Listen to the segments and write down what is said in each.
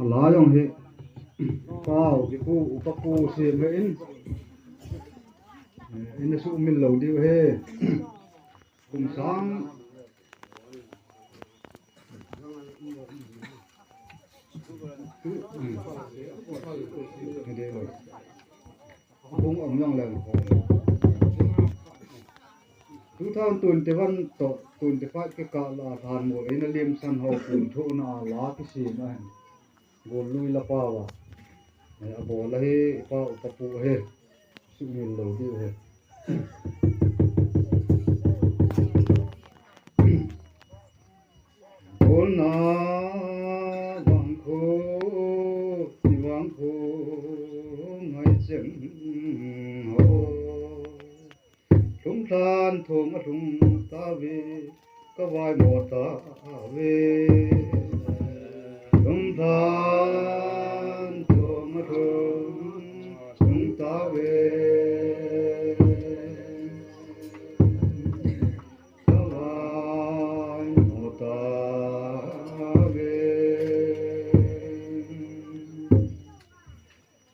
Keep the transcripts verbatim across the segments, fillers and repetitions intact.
Ala jong hi pau kipu upa pu sem le in, eh, ina sumil lou diu ahi. Kum sang Hung um jong leng. Two thousand twenty-one to twenty-five kikah lah a lhan mol eina limsan ho pun thohna a la kisem ahin. Gollui la pau a. Eh, abol ahi, pa upa pu ahi. Sumil lou diu ahi. Golna vangkho, ni vangkho, ngaicheng ho. Lhumlhan thom alhum tauve, kavaimo tauve. Lhumlhan thom alhum, lhum tauve. Kavaimo tauve.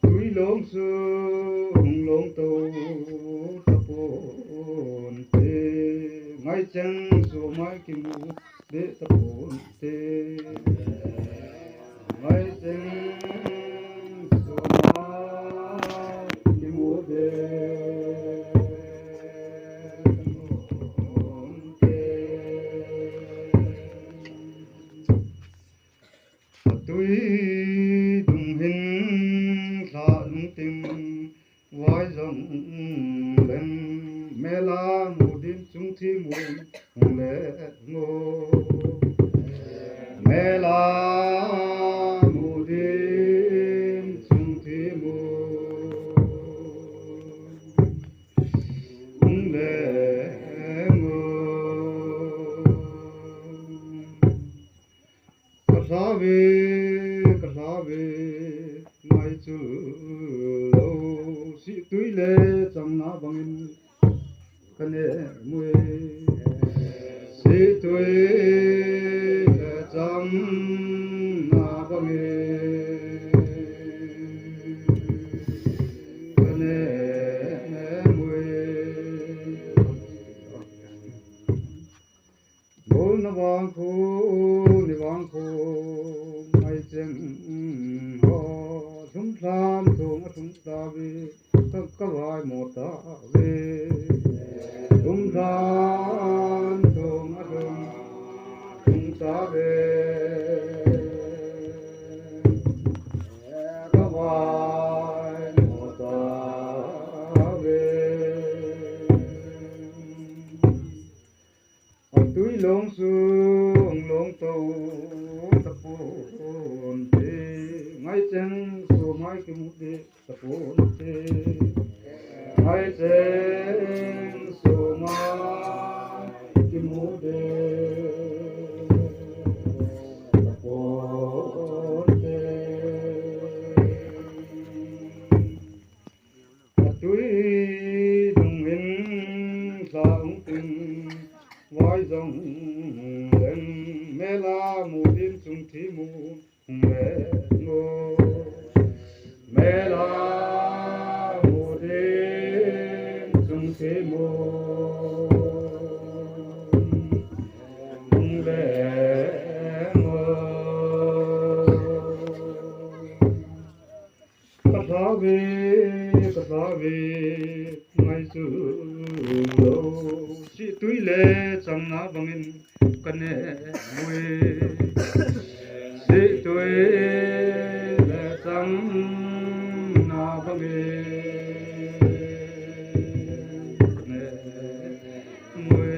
Tui long sung long to taponte. Ngaicheng somai kimu de taponte. Ngaicheng somai kimu de taponte. Atui dung hin lha lungting vai jong leng, mela mu din chung thi mun hung le ngo. Mela mu din chung thi mun hung le ngo. Ka lha ve, ka lha ve, ngaichul lou. Sihtui le chamna bangin ka ne mui. Sihtui le chamna bangin ka ne mui. Golna vangkho, ni vangkho, ngaicheng ho, lhumlhan thom alhum tauve, ka, kavaimo tauve. Lhumlhan thom alhum, lhum tauve, kavaimo tauve. Atui long sung long to taponte, ngaicheng somai kimu de taponte. Ngaicheng somai kimu de taponte. Atui dung hin lha lungting vai jong leng, mela mu din chung thi mun hung le ngo. Mela mu din chung thi mun hung le ngo. Ka lha ve, ka lha ve, ngaichul lou. Sihtui le chamna bangin ka ne mui. Sihtui le chamna bangin ka ne mui.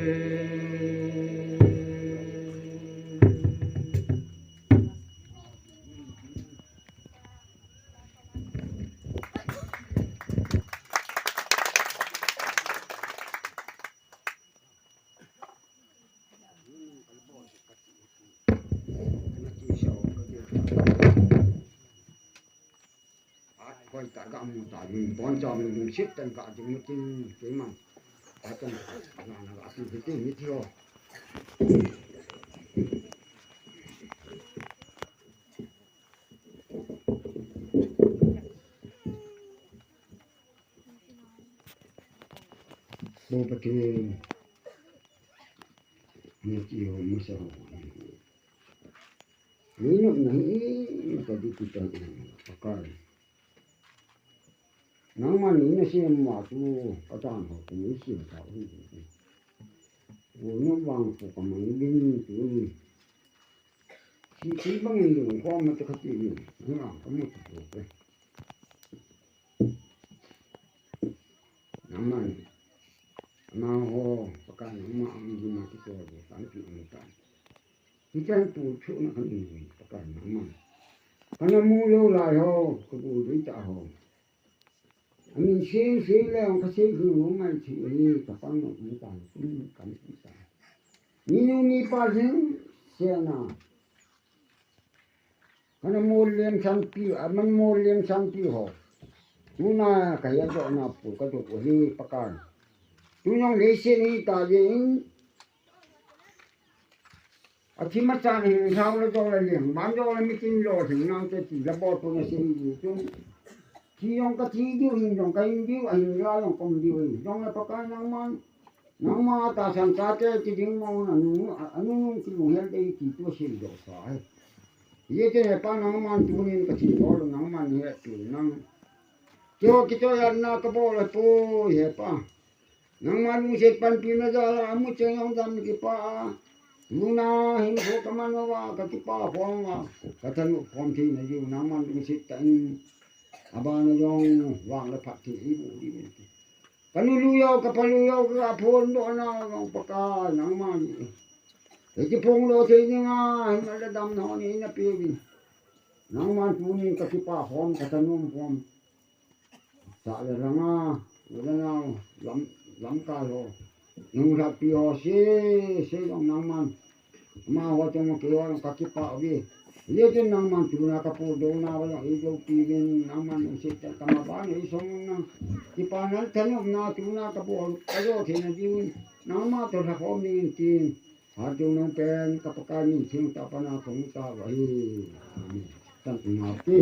Koi ta ga mu ta, bon cha mu lungset tah in ga ding mu tin, keiman. Atan, na, na, ga ti, ti, ti, mi ti ho. Ke, na ki ho, masa ho. Ni no na hi, ka di kita ni, Pakai. Nangman ni na sem ma tu, ka tan ho, ni sem ta u. Wo no bang ko ka mang bin tu ni. Si, si bang ni ko ma ta ka ti ni. Ni ang ka mo tu ko. Nangman. Ama ho, Pakai nangma ang di ma ki to di, kan pi ang kan. Ki chan tu chu na kan ni, Pakai nangman. Kana mu lo lai ho, ka bu di ta ho. Amin sin sin le ang ka sin ku mai chi ni, ka pang no ni kan, kan ta. Ni nu ni pa sin, se na. Kana mol lem sang pi, a man mol lem sang pi ho. Tuna ka ya jo na pu ka jo ko hi Pakai. Tu nong le se ni ta le in. A thi ma chan hin sao le jo le lem. Man jo le mi tin lo thing nang te ti la bo tu na se ni tu. Thi yong ka thi diu hin yong ka hin diu a hin la yong kom diu hin. Yong le Pakai nangman. Nangma tahsan chate ti ding mo na nu, a, anu nung ki lunghel dei ti tu sil doh sa e. Ye te he pa nangman tunin ka thi bol nangman he tu nang. Kio kito ya na ka bol he pu he pa. Nangma lungset panpi na jal a amu cheng jong dam kipa a. Nuna hin kho ka man va ka kipa khom va. Ka thanu khom thei na jiu nangma lungset ta in. Abana jong vang le phat thei i bu di ve. Ka nu lu yo, ka pa lu yo, ka phon doh na, nang Pakai, nangman. Hiti phon doh thei dinga, hin la dam na ni na pe vin. Nangman tunin ka kipa khom, ka thanom khom. Sa le ranga, le na, lam, lam ka lo. Nung la pi ho se, se jong nangman. Ama ho chunga kei ho ka kipah uve. Hijeh chun nangman tuna ka pudona va jong eidou piuvin nangman lungset tah a kama bang eisong na. Kipana thanomna tuna ka bol ka jo theina diuvin nangma toh lhakhom dingin tin. Hatchungnung pen ka Pakai min theng tah a pana kahung tao ahi. Amen. Tan ina ti.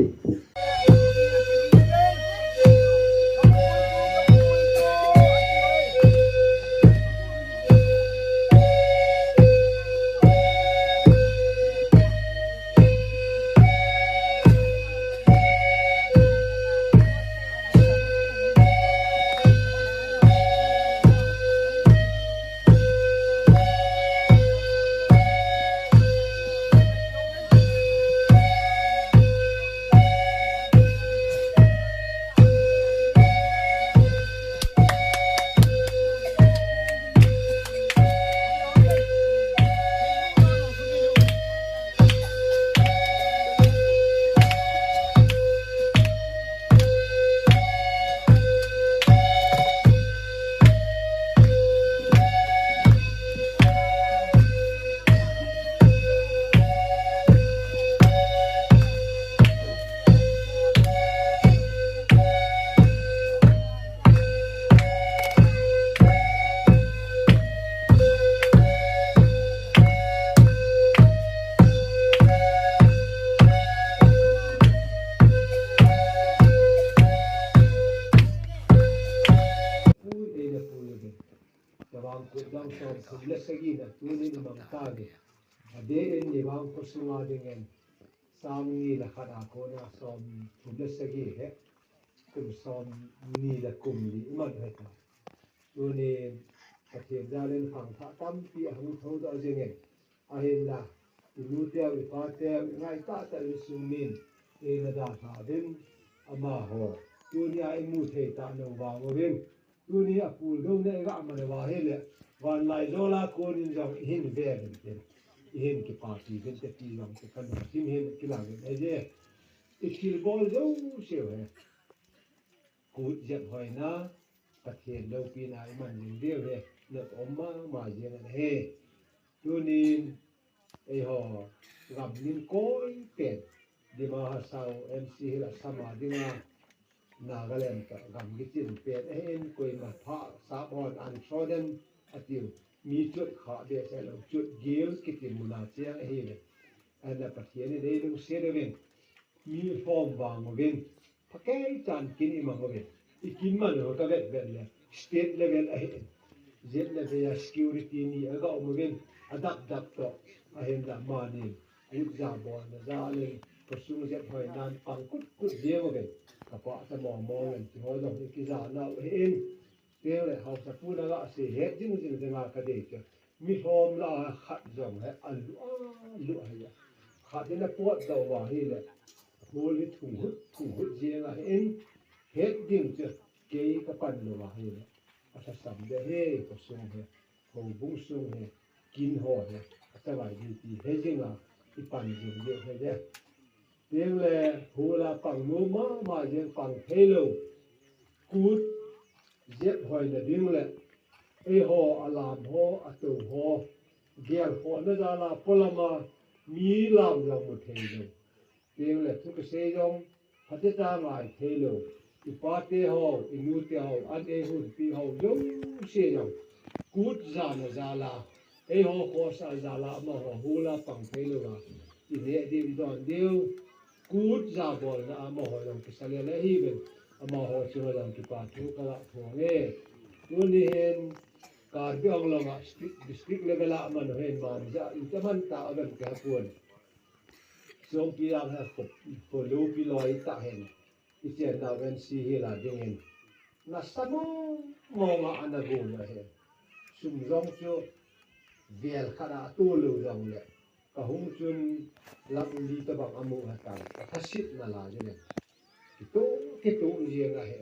Tavang kut dang som thum le sagi na tunin i mang tauve. Adeh in i vang khosunga dingin sang ni le khat a kona som thum le sagi hi kum som ni le kum li i man u ahitai. Tunin Pathen jalin khangthah tampi ahung thoudoh jingin, ahinla, i nu teu, i pa teu, i ngai tahtah insung min, eina dalha uvin, amaho, tunia i mu thei tah lou vang uvin, tuni a puldouna i gah man uva ahile, vanlaijol a konin jong i hin ve uvin tin, i hin kipapi uvin te ti jong te ka lungthim hin kilang in ahi. I thilbol jouse u hi kut jep hoina, Pathen loupina i man jing diu hi, nop um mama jing ahi. Tunin, eiho, gam nin koi pen, Dima Hasao, M C Hill Assam a dinga, Nagaland toh gam kichin pen ahin, koima pha, sap hon, untrodden, atiu, mi chot kha behseh lou, chot gil kiti muna cheng ahile. Ahinla Pathen in eilungset uvin, mi lhom vang uvin, phakeichan kin i mang uvin, i kin man u ka vet vet le, state level ahi. Jep le vei a security ni aga um uvin, adap dap toh, ahinla mani, kut ja bolna jal in, khosung jep hoinan pang kut kut jeng uvin, kapa ta mong mong in, ti ho jong hi kija nau hin, teng le haosapu na ga sei het jing jing jing a kadei chu. Mi lhom lah a khat jong hi alu alu ahi a. Khat in apot doh uva ahile, hol hi thung hut, thung hut jeng ahin, het ding chu, kei kapan lou ahile. Alhasam deh hi, khosung hi, houbung sung hi, kin ho hi, achavai ding ti he jing a, ipan jing ding hi deh. Teng le, hol a pang nom mama jeng pang thei lou. Kut jep hoina ding le, eiho, alam ho, atou ho, gel khohna jal a, polam a, mi lam jong mu thei lou. Teng le, thu kisei jong, phatecha ngai thei lou. Ipa te ho, inu te ho, an eihunpi ho, jouse jong, kut jana jal a, eiho khohsah jal a, amaho hol a pang thei lou a, ineh diu, idon diu, kut ja bolna a amaho jong kisa lele ahiuvin, amaho chunga jong kipa thu kaga phong e. Tuni hin, Karbi Anglong a district, district level a man u hin man ja, ita man ta aven kahepon. Songpi jang hi kho, kho loupi loi tah hin, ichenna ven si hi la dingin, nasa mong mong a ana gom ahi. Sum jong chu vel khat a atoh lou jong le, kahung chun lakh li tobang amu ahitan, kathasetna la jong le, kitoh kitoh jeng ahi.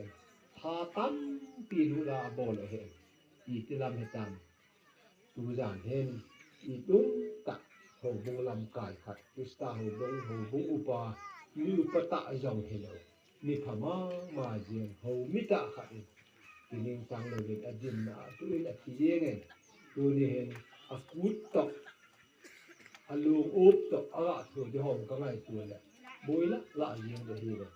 Tha tampi lut a abol ahi. Iti lam hitam. Tujan hin, itum tah, houbung lamkai khat, Christa houbung, houbung upa, mi upa tah jong hilou, mi pha mama jeng, hou mi tah khat in, kiningchang louvin adinna a atuh in athi jeng in, tuni hin, akut toh, alung up toh, aga thou ding hom kangaito le, boi lah lah jeng ding ahi le.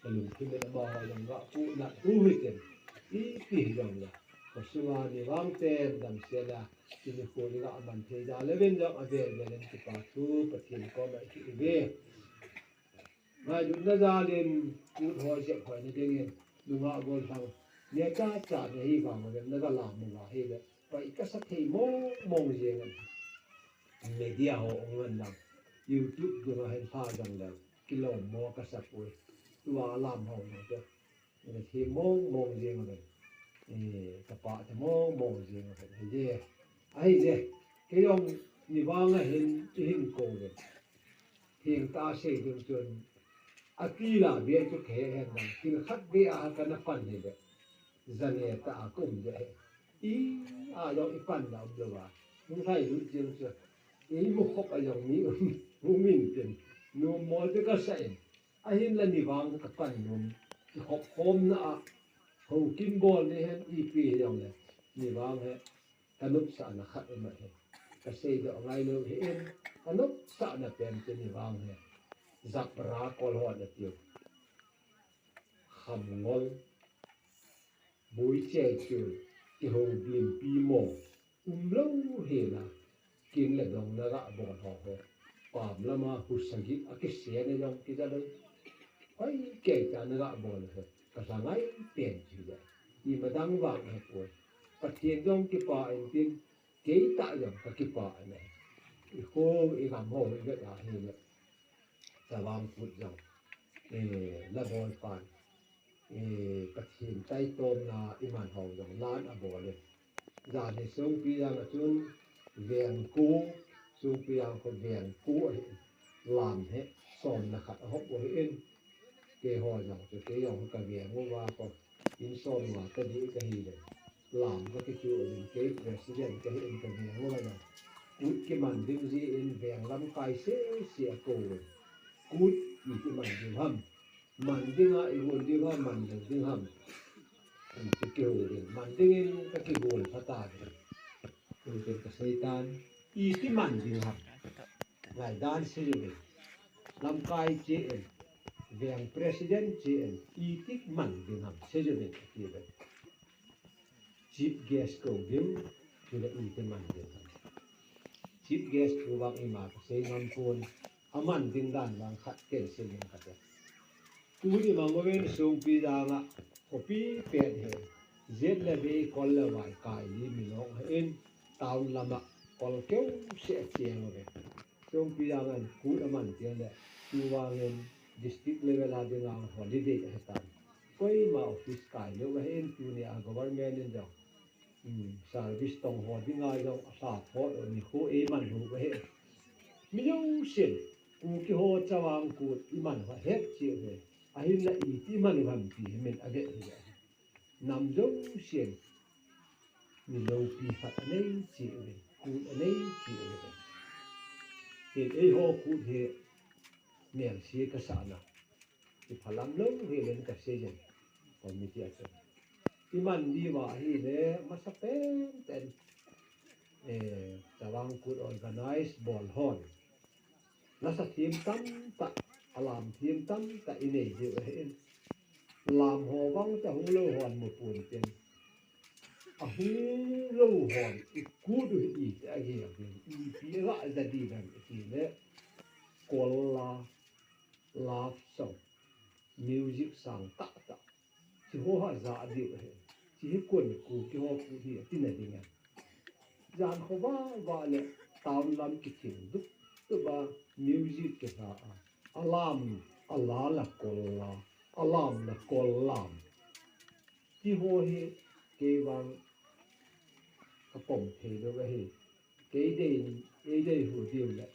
Kalungthim in amaho jong ga puhna tu hitin, ipi hijong le, khosunga ni vang ten damsel a, tuni kho ni ga man thei da levin jong avel vel in kipa thu Pathen koma ikit uve. Ngailutna jal in kut ho jep hoina dingin, nungah gollhang, neocha cha nahi vang uvem, naga lam uva ahile, pai kasa thei mong mong jeng in. Media ho ong hen lang, YouTube dunga hin lha jong leng, kilom mo kasa poi. Tua lam ho jong chu, ina thi mong mong jeng uvin. Eh, kapa te mong mong jeng uvin. Hije, ahije, kei jong ni vang a hin, ihin kou uvin. Thengtah a sei ding chun, ati la bia chu kahe hen lang, thil khat beh a kana pan hile, jane tah a kaum ding ahi. I, a jong ipanna umlou a, hung lhailut jeng chu, imu khop a jong mi um, um intin, nommo chu kasa in, ahinla ni vang kapan nom, kikhop khomna a, houkim bol ni hen, ipi hijongle, ni vang hi, kanopsahna khat um ahi. Kaseidoh ngailou hi in, kanopsahna pen chu ni vang hi, japra kol ho natiu, khamngol, boi chei chu, kihoulimpi mo, umlou hela, kin le dong naga bol ho ho, pam lama husa gih a kisena jong kija lou, hoi kei cha naga bol ho, kalhangai pen chu le, imadang vang ahipoi. Pathen jong kipah intin, keitah jong kakipah in ahi. Ikho, igam ho ivet ahile, Chavang Kut jong, eh, labolpan, eh, Pathen taitomna iman ho jong lan abol in. Jan hi Songpijang a chun veng ko, Songpijang kho veng ko ahi, lam hi somna khat ahop u ahin. Keiho jong chu kei jong kaveng uva kho, in somnga tadih kahile, lam kakichu uvin, kei president kahin kaveng uva jong, kut kiman ding jeh in veng lamkai sese akouvin, kut iti man ding ham, man dinga igon ding ham, man lou ding ham, iti kihou uvin, man dingin kakigol phatah uvin. Tuchun kaseitan, iti man ding ham, ngaidan seiuvin, lamkai cheh in, veng president cheh in, iti man ding ham seiuvin atiuvin. Chief guest kou ding, chule iti man ding ham. Chief guest thu vang ima kasei ngampon, aman ding dan vang khat ken sei ding kate. Tuni mang uvin Songpijang a, khopi pen hi, Jet le vei, kol le vai, kai li milong ahin, town lama kol keuseh acheng uve. Chompi jangin kut aman teng le, tuvangin district level a dinga holiday ahitan. Koima office kai lou ahin, tunia government in jong, um, service tong ho dinga jong alha phot u nikho eiman u ahi. Mi jousen Kuki ho Chavang Kut iman u ahet cheh uve. Ahinla iti iman u ham ti hi min avet u ahi. Nam jousen mi loupi khat anei cheh uve, kut anei cheh uve. Hin eiho kut hi melse kasahna, kiphalam lou hilen kasei jin, committee a chun. Iman diuva ahile, masapen ten, eh, Chavang Kut organize bol hon lasa them tamtah, alam them tamtah inei diu ahin. Lam ho vang chu hung lou hon mu pon tin, ahung lou hon ikut u hi iti agel ding, ipi aga ja ding ham itile, kol la, love song, music sang tahtah, hiche ho ha ja diu ahi. Hiche hi kon Kuki ho kut hi atina ding ahi. Jan khovah vah le town lam kithing dup dup a, music kilha a, alam, ala la kol la, alam la kol lam, ti ho hi kei vang kapom thei lou ahi. Kei dei, eidei hu diu le,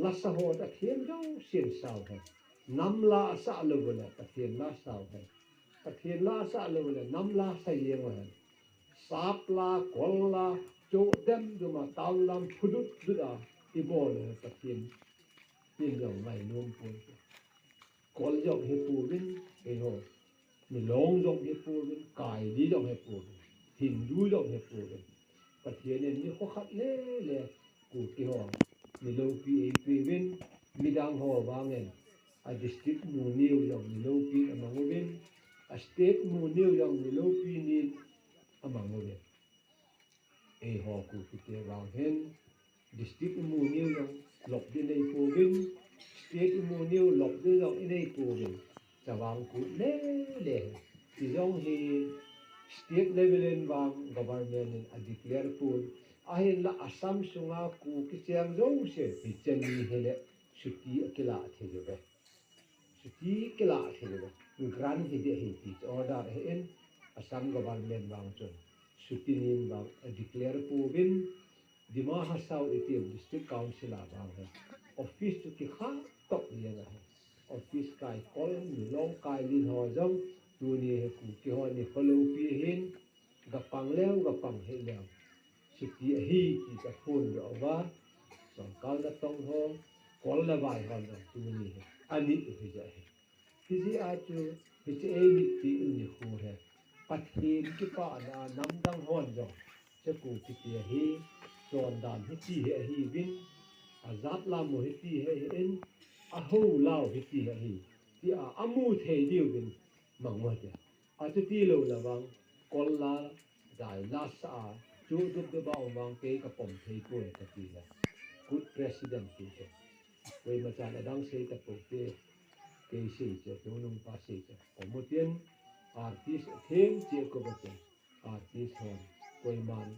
lasa ho Pathen jousen sao hen. Nam la asah lou le Pathen la sao hen. Pathen la asah lou le nam la sa jeng u hen. Sap la, kol la, cho dem duma, town lam phudut dut a ibol u hen, Pathen in jong ngainom pon. Kol jong hipouvin, eiho, milong jong hipouvin, kai li jong hipouvin, Hindu jong hipouvin. Pathen in nikho khat le le Kuki ho mi loupi eipeuvin, midang ho vangin a district mu niu jong mi loupi amang uvin, a state mu niu jong mi loupi nin amang uvin. Eiho Kuki te vang hin, district imu niu jong lop ding inei pouvin, state imu niu lop ding jong inei pouvin. Chavang Kut le le. Hijong hi state level in vang government in a declare pon. Ahinla Assam sunga Kuki cheng jouse hiche ni hile chuti akilah thei uve. Chuti kilah thei uve. Grant hi ding ahi ti chu order ahin, Assam government vang chun chuti nin vang a declare pouvin, Dima Hasao iti district council a vang hi office chu kikha top jeng ahi. Office kai kol, milong kai lin ho jong tuni hi Kuki ho nikho loupi ahin, gapang leu, gapang hih leu, chuti ahi ti kaphondoh uva, songkal natong ho, kol le vai ho jong tuni hi ani u hijeh ahi. Hijeh a chu, hiche eimit pi u nikho hi, Pathen kipana namdang hon jong, hiche Kuki te hi, chondan hiti hi ahiuvin, ajat lam u hiti hi ahin, ahou lau hiti hi ahi, tia amu thei diuvin mang u hite. Achuti lou le vang, kol la, jai la sa a, chu dup dup a um vang kei kapom thei poi kati le. Kut president ti chu. Koima chan adang sei tapou te, kei sei chu, kei nungpa sei chu. Pom u tin, artist them cheh kouva chu. Artist hon, koiman,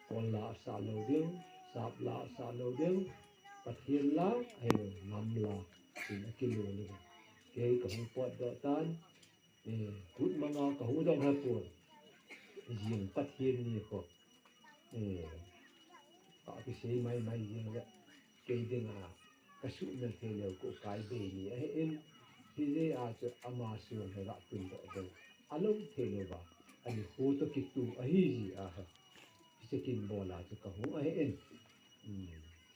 kol la asah lou ding, sap la asah lou ding, Pathen la, ahilou nam la, tin akilu le. Kei kahung potdoh tan, eh, Kut manga kahung dong hepon. Jing Pathen nikho, eh, kakisei mai mai jeng le, kei dinga kasuhmil thei leu Kuki bei ni ahin, hijeh a chu ama sung hi ga tundoh ding alou thei lou va, anikho toh kitu ahi jeh a hi, hiche kin bol a chu kahung ahin. Um,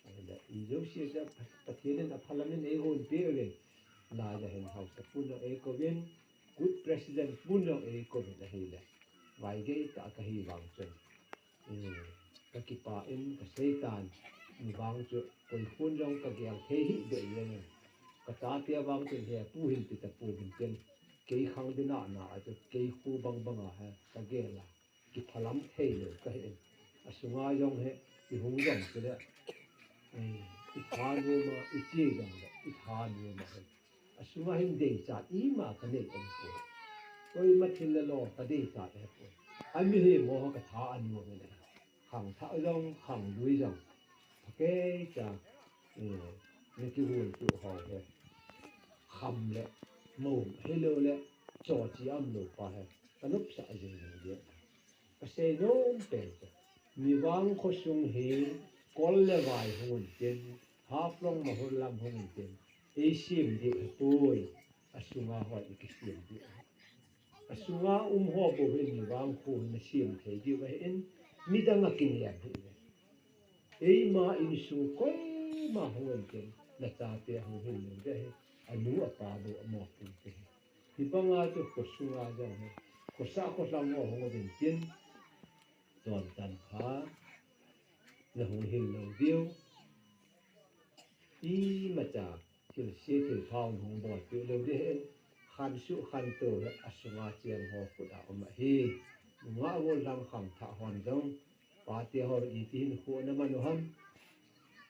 ahile, ijouse chu Pathen in aphalam in eihonpeh uvin, lai le hin haosa pun jong eikouvin, Kut president pun jong eikouvin ahile, vaigei tah kahi vang chun, um, kakipah in kasei tan, mi vang chu koikhon jong kagel thei hih beh jengin, kachate vang chun hepu hin ti tapouvin tin, kei khang dinga na a chu kei kho bang banga hi kagel a, kiphalam thei lou kahin. Asunga jong hi, ihung jong chule, eh, ithanom a, iche jong le ithanom ahi. Asunga hin deichat ima kanei umpoi. Koima thil le lo kadeichat ahipoi. Ami hi mo ka tha anu mene. Khang tha jong, khang lui jong. Pha kei cha, eh, ni ki hun tu ho he. Kham le, mo, he lo le, cho chi am lo pa he. Ka nup sa jing jing dia. Ka sei nom pen cha. Ni vang kho sung hi, kol le vai hung tin, haplong ma hur lam hung tin. Ei sim di pui, a sunga hoi i ki sim di. A sunga um ho bou hin ni vang khu na sim thei diu ahin, midang a kiniam hi ve. Eima insung koima hung en ken, na chate hung hin lo ve hi, a nu a pa bou a mo pu te hi. Hi banga chu kho sunga jong hi, kho sa kho lang ho hung uvin tin, chon tan kha, na hung hin lo diu. Imacha, thil se thil phao hung bol peh lou ding ahin, khan su khan to hi a sunga cheng ho khut a um ahi. Nungah gol lam khangthah hon jong, pate ho iti hin khu na man u ham.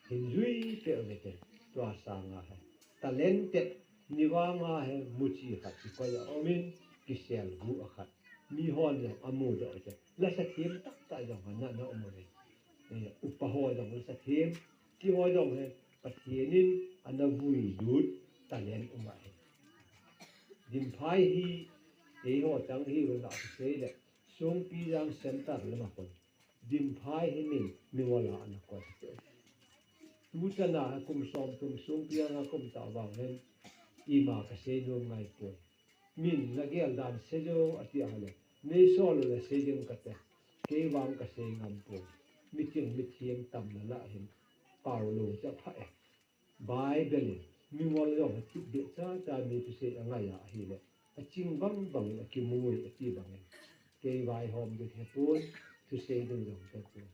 Hin jui peh u ve te, tua sanga hi. Talented, ni vanga hi, muchi khat kikoi a um in, kisel gu a khat. Mi hon jong a mudoh u te. Lasa them taktak jong na, na um u ve. Eh, upa ho jong lasa them, ti ho jong hi, Pathen in ana vui lut talent um ahi. Dimphai hi, eiho chang hi, vun la sei le, Songpijang center lama kon. Dimphai hi min, mi wala ana kon. Tu chana kum som tum Songpijang a kum ta vang hin, ima ka sei nom ngai poi. Min na gel dan sei jo ati a le. Nei sol le sei ding ka te. Kei vang ka sei ngam poi. Mitin mithiam tam na la hin. Paulo cha pha e. Bible in, mi ngol jong ha thip beh cha cha mi thusei a ngai a ahile, a ching bang bang a kimu e ati bang e. Kei vaihom beh he pon, thusei ding jong ka pon.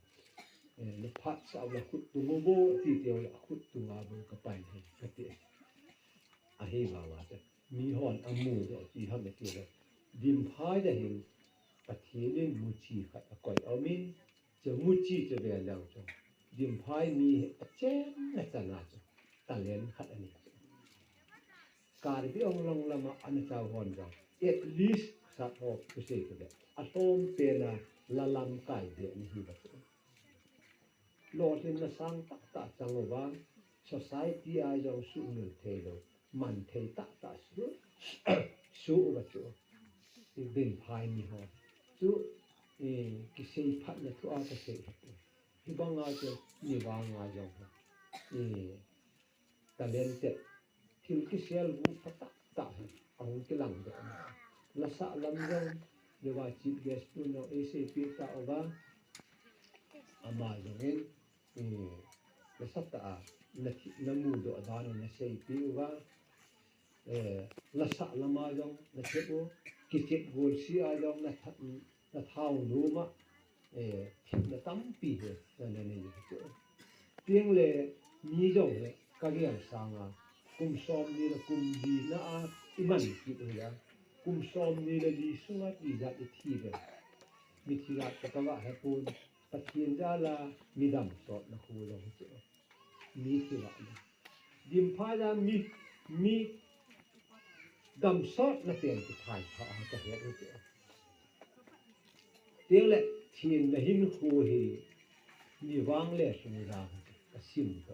Eh, na phat sa la khut tung u bo, ati te la khut tung a bo ka pai he, ka ti. Ahi vang a te, mi hon a mudoh ti ham ati le. Dimphai da hin, Pathen in muchi khat a koi a um in, Chu muchi chu ve leu chu. Dimphai mi hi a chenna chana chu. Talent khat ani chu. Karbi Anglong lama ana chau hon jong. At least khat ho thusei chu le. A lhom pena la lamkai beh ni hi ba chu. Lolhinna sang taktak chang uva. Society a jong suhmil thei lou. Man thei tahtah su, su uva chu. I Dimphai mi ho. Chu, i, kisei phatna thu a kasei hi. Hi banga chu, ni vanga jong hi. I, talented. Thil kisel gu pha tahtah hi. Ahung kilang de. Lasa lam jong, Chief Guest pu no, i sei pi ta uva. Ama jong in, eh, nasatah a, na thi-, na mudoh dan u na seipeh uva, eh, lasa lama jong na thep u, kichep golsi a jong na tha-, na thao nom a, eh, thepna tampi hi na, na nei u chu. Tin le mi jong le ka gel sanga, kum somni le kum li na a i man kit u le, kum somni le li sunga ijat i thi ve. Mithi jat ka va he pon. Pathen jal a mi damsotna khu jong chu. Mi thi vahna. Dimphai a mi, mi damsotna pen chu thai pha a ka he u chu. Tin le, thina hinkho hi, ni vang le lhung jang ka sim to.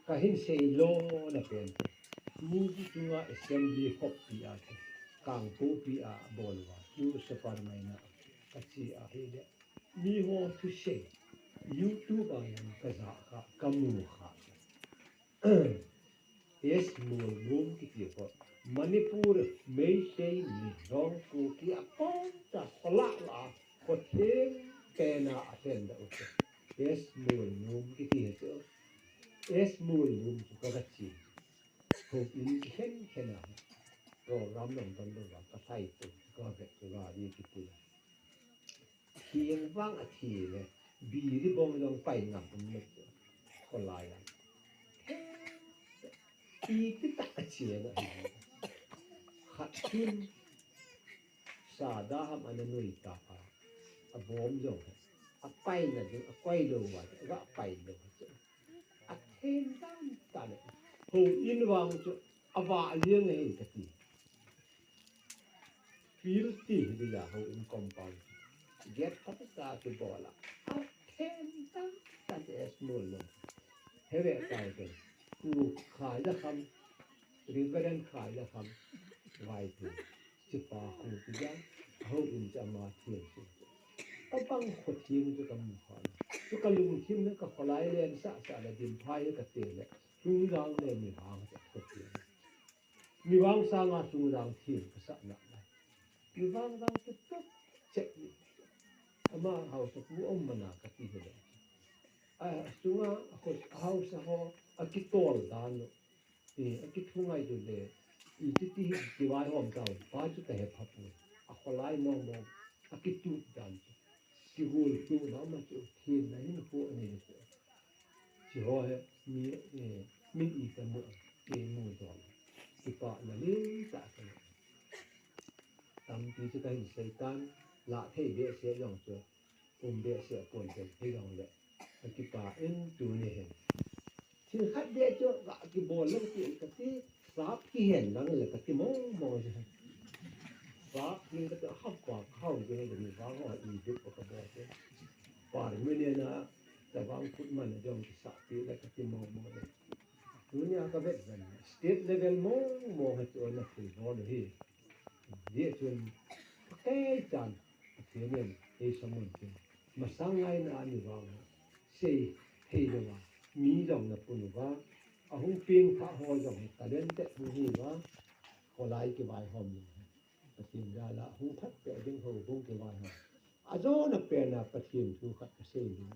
Ka hin sei lona pen chu. Ni chunga assembly khoppi a chu. Kangpokpi a bol uva. Chu Super Maina ka che ahile. Mi ho thusei, YouTube a jong ka ja kha, ka mu kha. S Molnom kiti ho. Manipur, Meitei, Milong, Kuki, a pon cha, kho lah lah, kho theng pen a a then da u chu. S Molnom kiti hi chu. S Molnom chu ka ga chi. Houin khen khen a. Program nang don don a, ka sai chu, ka ga vet chu ga di kiti. Theng vang a thi le, biri bong jong pai ngam um le, kholai a. Iti tah a chena hi. Khat chun, sa da ham ana nui ta a, a bom jong he. A paina ding, a koi lou va, a ga pai lou chu. A then dan ta le. Houin vang chu, a va liang e ka ti. Field ti hi ding a houin compound. Get khat ta kibol a. A then ta ta te small lo. Heve ta ke. Pu Khai Za Kham, Reverend Khai Za Kham, Vaipu. Chipa khu ti ja, a houin cha ma thiam si. Ka bang kho thiam chu ka mu pha. Chu ka lungthim le ka kholai len sa sa le dim phai ka te le. Lungdang le mi vang cha kho thiam. Mi vang sanga lungdang thiam ka sa na lai. Mi vang vang chu tu chek ni. Ama hausa pu om mana ka ti he le. A sunga a kho hausa ho a kitol dan lo. E, a kithungai chu le, i ti ti hi kivaihom tau, pa chu ka he pha pu. A kholai mong mong, a kitup dan chu. Kigol tu na ma chu, thin na hin khu ani chu. Chi ho he, mi, e, min i ta mu, e, mu don. Kipa na lim ta ka na. Tampi chu ka hin sei tan, la thei be se jong chu. Um be se pon thei thei jong le. A kipa in tuni hin. Thil khat be chu ka kibol lang ti ka ti, sap kihen lang le ka ti mong mong chu. Sap ning ka ti ha pa khau je le ni vang ho i dip ka bol chu. Par mi ne na, ta vang kut man jong ki sap ti le ka ti mong mong le. Tuni a ka vet jan. State level mong mong ha chu na thil bol hi. Ye chun, kei chan. Pathen in ei samun tin. Masang ngai na ani vang. Sei thei lo va. Mi jong na pun va. A hung ping pha ho jong talented hung hi va. Kholai kivaihom lo. Pathen jal a hung phat pe ding ho hung kivaihom. A jona pen a Pathen thu khat ka sei ding.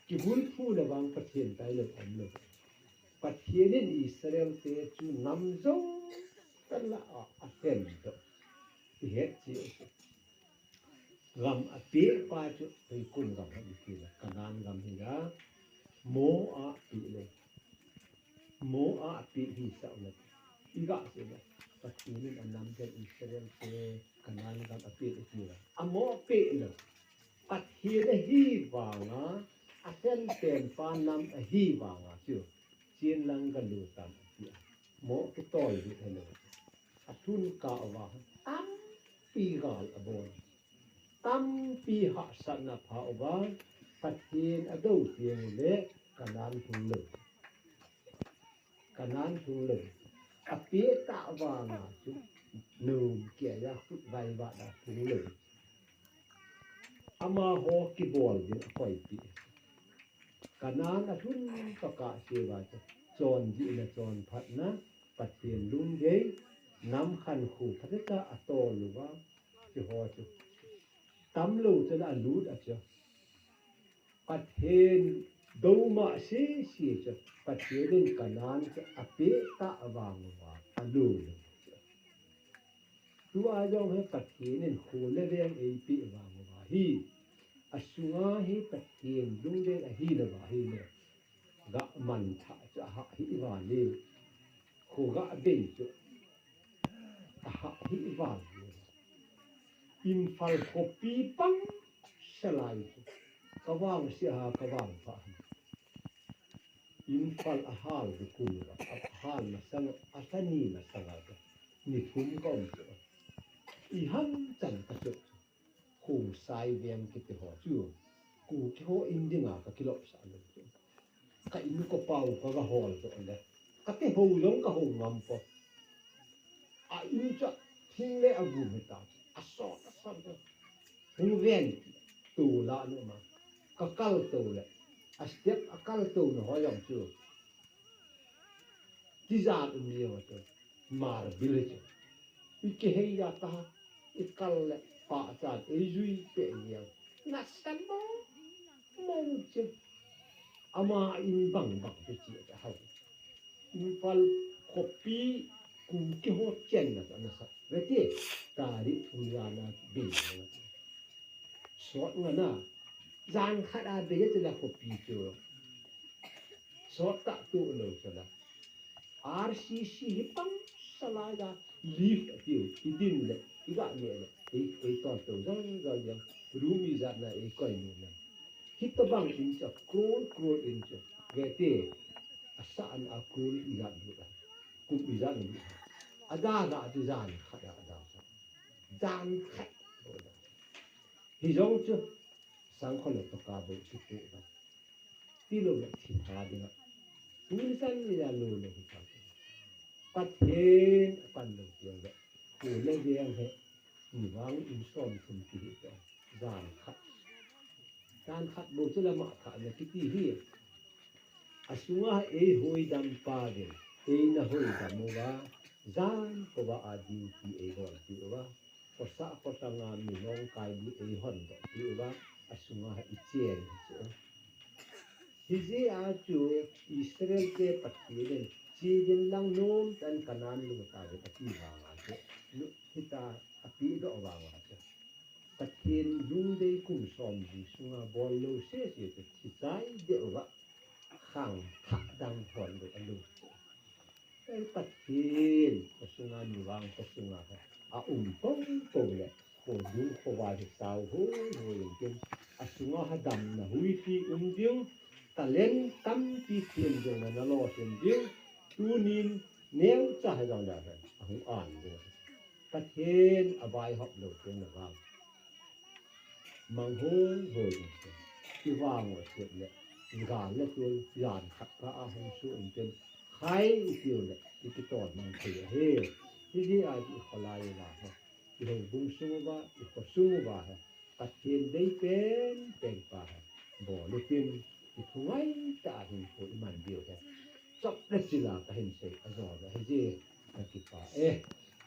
Kibul phu le vang Pathen tai lo om lo. Pathen in Israel te chu nam jong kala a, a hen do. I het chi. Gam a pe pa chu, hei kum gam ha i ti le, Canaan gam hi ga, mo a pe le. Mo a pe hi sa le. I ga se le. Pathen in a nam jong Israel te Canaan gam a pe le ti le. A mo pe le. Pathen a hi vanga, a sen pen pa nam a hi vanga chu. Chin lang ka lu tam a ti a. Mo ki tol di he le. A thun ka va. Tampi gal a bon. Tampi hahsatna pha uva, Pathen a do tiang le Canaan lhung lo. Canaan lhung lo. A pe ta vanga chu nom kia ya khut vai va da lhung lo. Amaho kibol din a koi pi. Canaan a lhun paka se va chu. Chon di na chon phat na, Pathen lung gei, nam khan khu phat ta a tol uva. Chi ho chu. Tam lo chu la lut a chu. Pathen do ma se se chu. Pathen in Canaan chu a pe ta vang uva. A lo lo chu. Tua jong he Pathen in khu le veng ei pe vang uva hi. A sunga hi Pathen lung veng a hi lo va hi le. Ga man tha chu a ha hi va le. Khu ga bei chu. A ha hi va le. Imphal khopi pang salai chu. Ka vang se ha ka vang pha. Imphal a hal di kum va. A hal masang a sani masang a ka. Ni thum ka um chu. I ham chan ka chu. Khongsai veng kiti ho chu. Kuki ho in dinga ka kilop sa lo chu. Ka in ko pau ka ga hol to le. Ka te ho jong ka ho ngam po. A in cha thing le a gu me ta. A so a so to. Hung ven tu la no ma. Ka kal to le. A step a kal to no ho jong chu. Ti ja um yo to. Mar bil chu. I ke hei ya ta. I kal le pa cha. I jui pe ya. Na san mo. Mong che. Ama in bang bang che che ta hau. Imphal khopi Kuki ho chen na na sa. Ve ti. Tari thum ya na bin na. Sot nga na. Jan khat a be ya te la khopi chu. Sot ta tu lo cha la. R C C hi pang salai da lift a tiu, i din le, i ga ne le, i, i ton to jang jang jang, room i jat na i koi ni na. Hi to bang in cha crore crore in cha, ve te, a sa an a crore i jat du da, kum i jat du da. A da da ti jan khat a da sa. Jan khat. Hijong chu, sangkhol le toka bou kitu ba. Tilou le thi tha dinga. Tuni chan ni ya lo le hi ta. Pathen apan lou ti le. Ko le veng he. Ni vang in som thum ti hi ta. Jan khat. Jan khat bou chu lama khat le kiti hi. Asunga eihoidam pa vin. Eina hoidam uva. Jan kova a duty eibol pi uva. Khosa khosanga mi lhong kai bu eihon doh pi uva, asunga ha ichen hi chu. Hijeh a chu Israel te Pathen in, chidin lang nom tan Canaan lut ta ve ati vanga chu. Hita api doh vanga chu. Pathen lungdei kum som li sunga bol lou sese chu thi chai deh uva. Khang thah dang hon lou alu. Ei Pathen, khosunga ni vang khosunga ha. A um pong pong le, kho dung kho vai hi sao hoi hoi in tin. Asunga ha damna huipi um ding, talent tampi thiem ding na, na lo thiem ding. Tunin neocha ha jong le ha, ahung an ding. Pathen avaihop lou ding na vang. Mang hoi hoi in tin. Kivang u sep le, gal le tun, jan khat pa ahung su in tin. Khai i tiu le, i kiton mang thei ahi. Hijeh a i kholai uva ha. I houbung sung uva, i khosung uva ha. Pathen dei pen pen pa ha. Bol u tin, i thungai tah a hinkho i man diu ha. Chop le chila kahin sei, ajol le hijeh a kakipah e.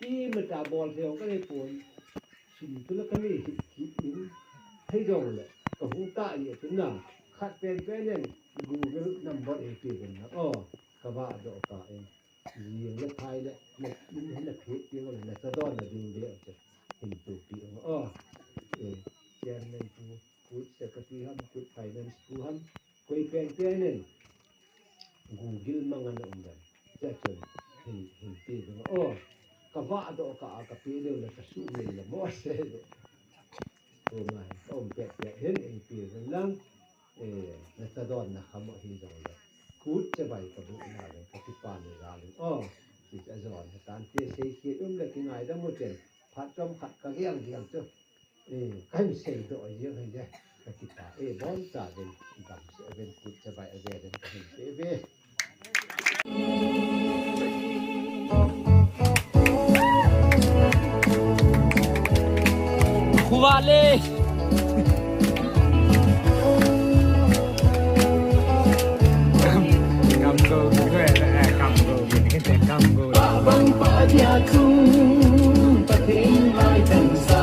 Imacha bol thei jong kanei pon. Sum chu la kanei hi, hi in. Hei jong le, kahung tah ni atin na. Khat pen pen in Google number eipe uvin na. O, kavah doh kah in. Jing le thai le, na, in, na phet pi le, na chadon na ding ve, che. Hin tupi, o. Eh, chairman pu, kut secretary ham, kut finance pu ham, koi pen pen in. Google manga na um dan. Che chun, hin, hin pi ding. O, kavah doh kah a kape leu le, kasuh lei le, mo se le. Ko ngai, ka um pet pet hin, eipe uvin lang. Eh, na chadon na khamo hi jong le. Kut chabai kabu na le, kakipah le la le. O, ti cha jon, tante sei kit um le kingaidam u chen. Phat chomkhat kagel gel chu. Eh, kahin seidoh jeng ahi le. Kakipah e, boncha uvin, damsel uvin, kut chabai ave uvin, kahin sei uve. Khuva le. Kam go, go, eh, kam go, go, kam go. Bang pa dia tung, pa ting mai tang sa.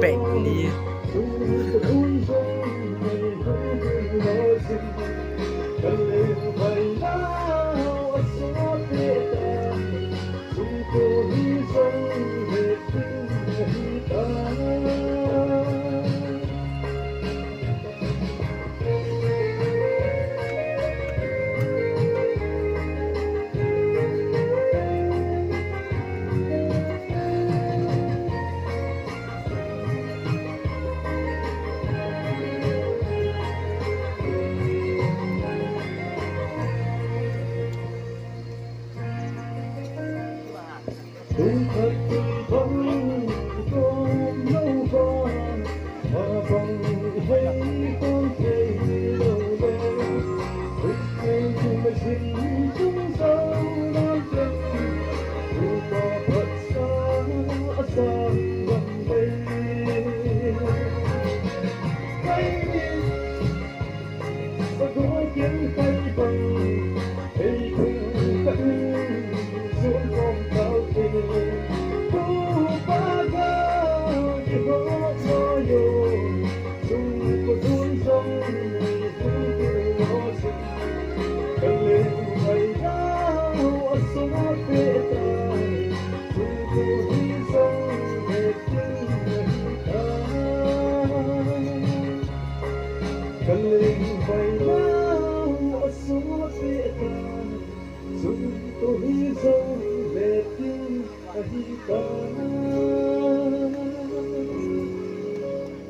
Peng ni.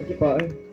Akipah e.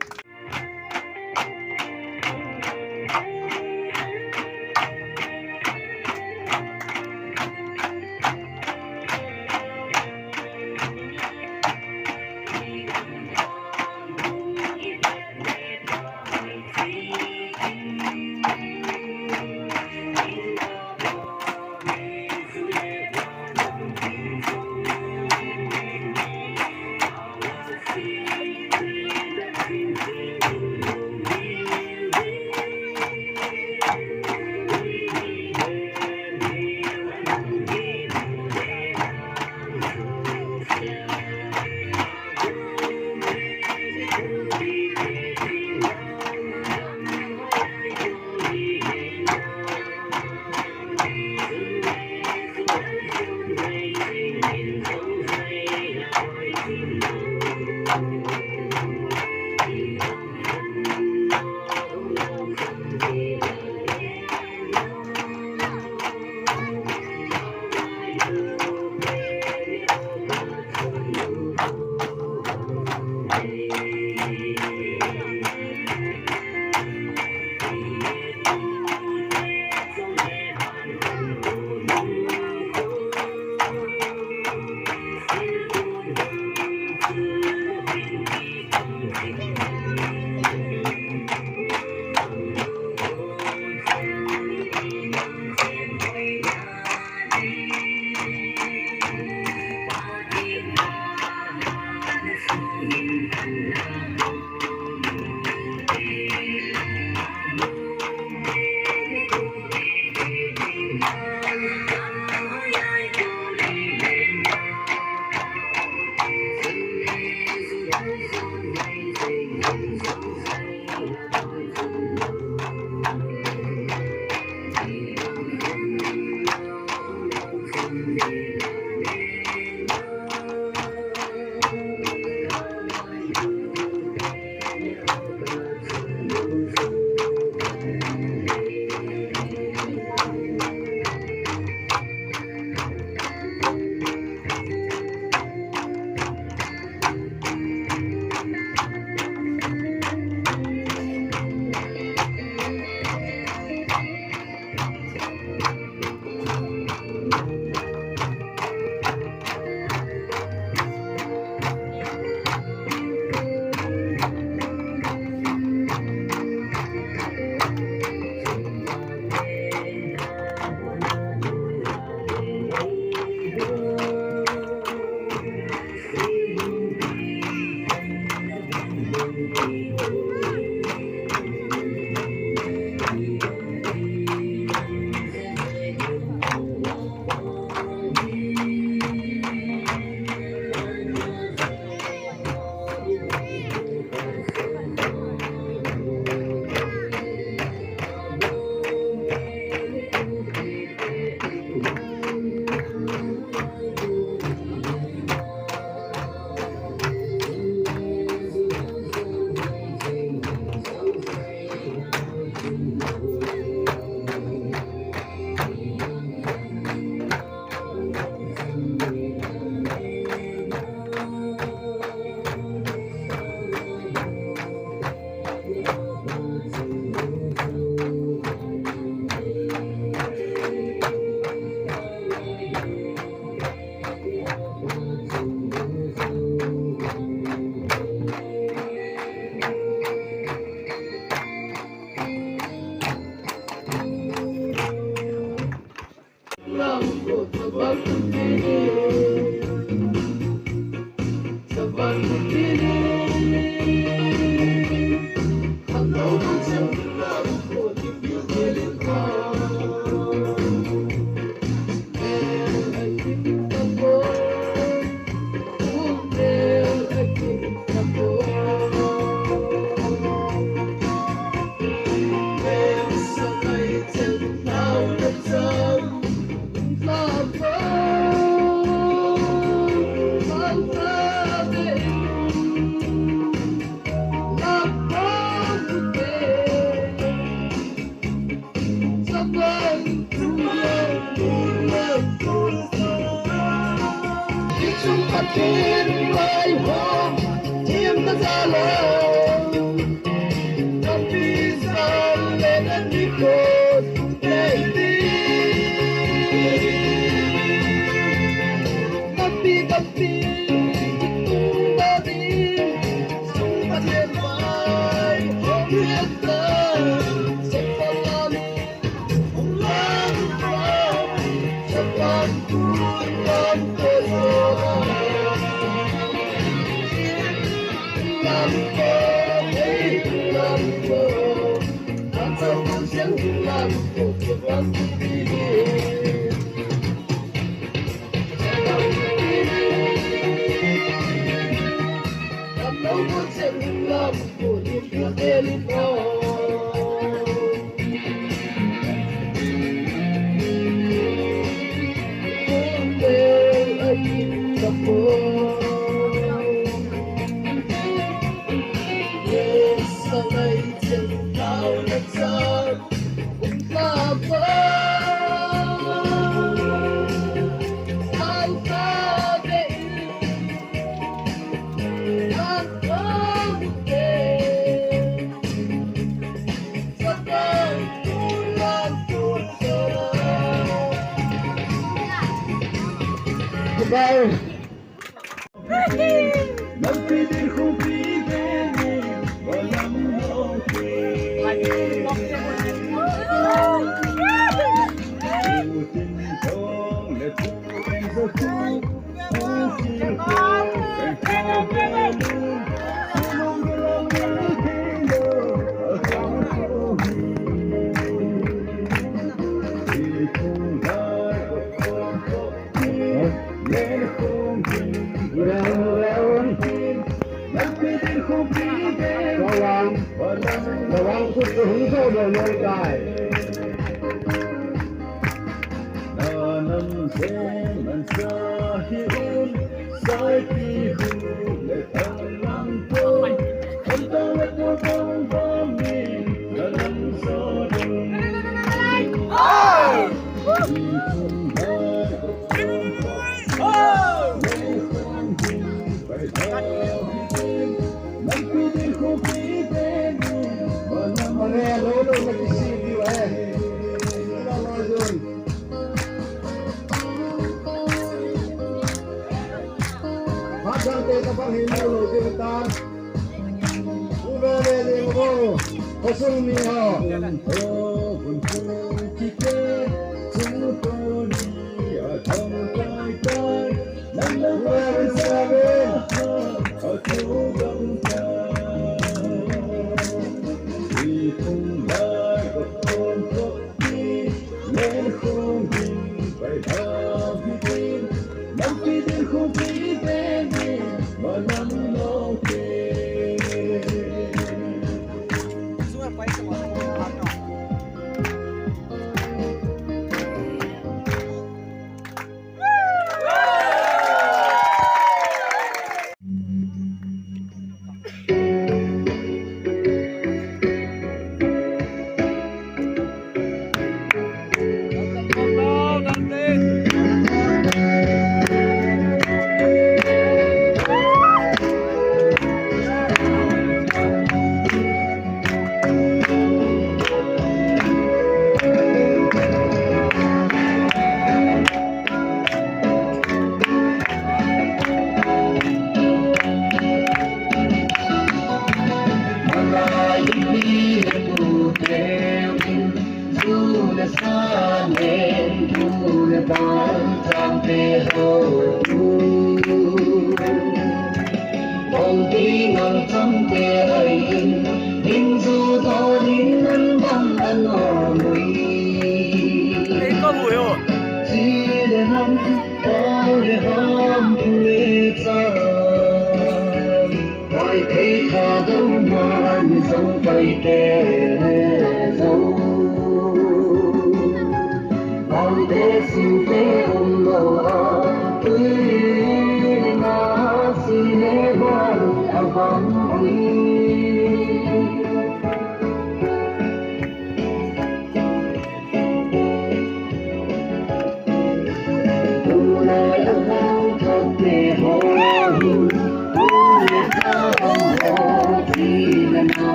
Goodbye.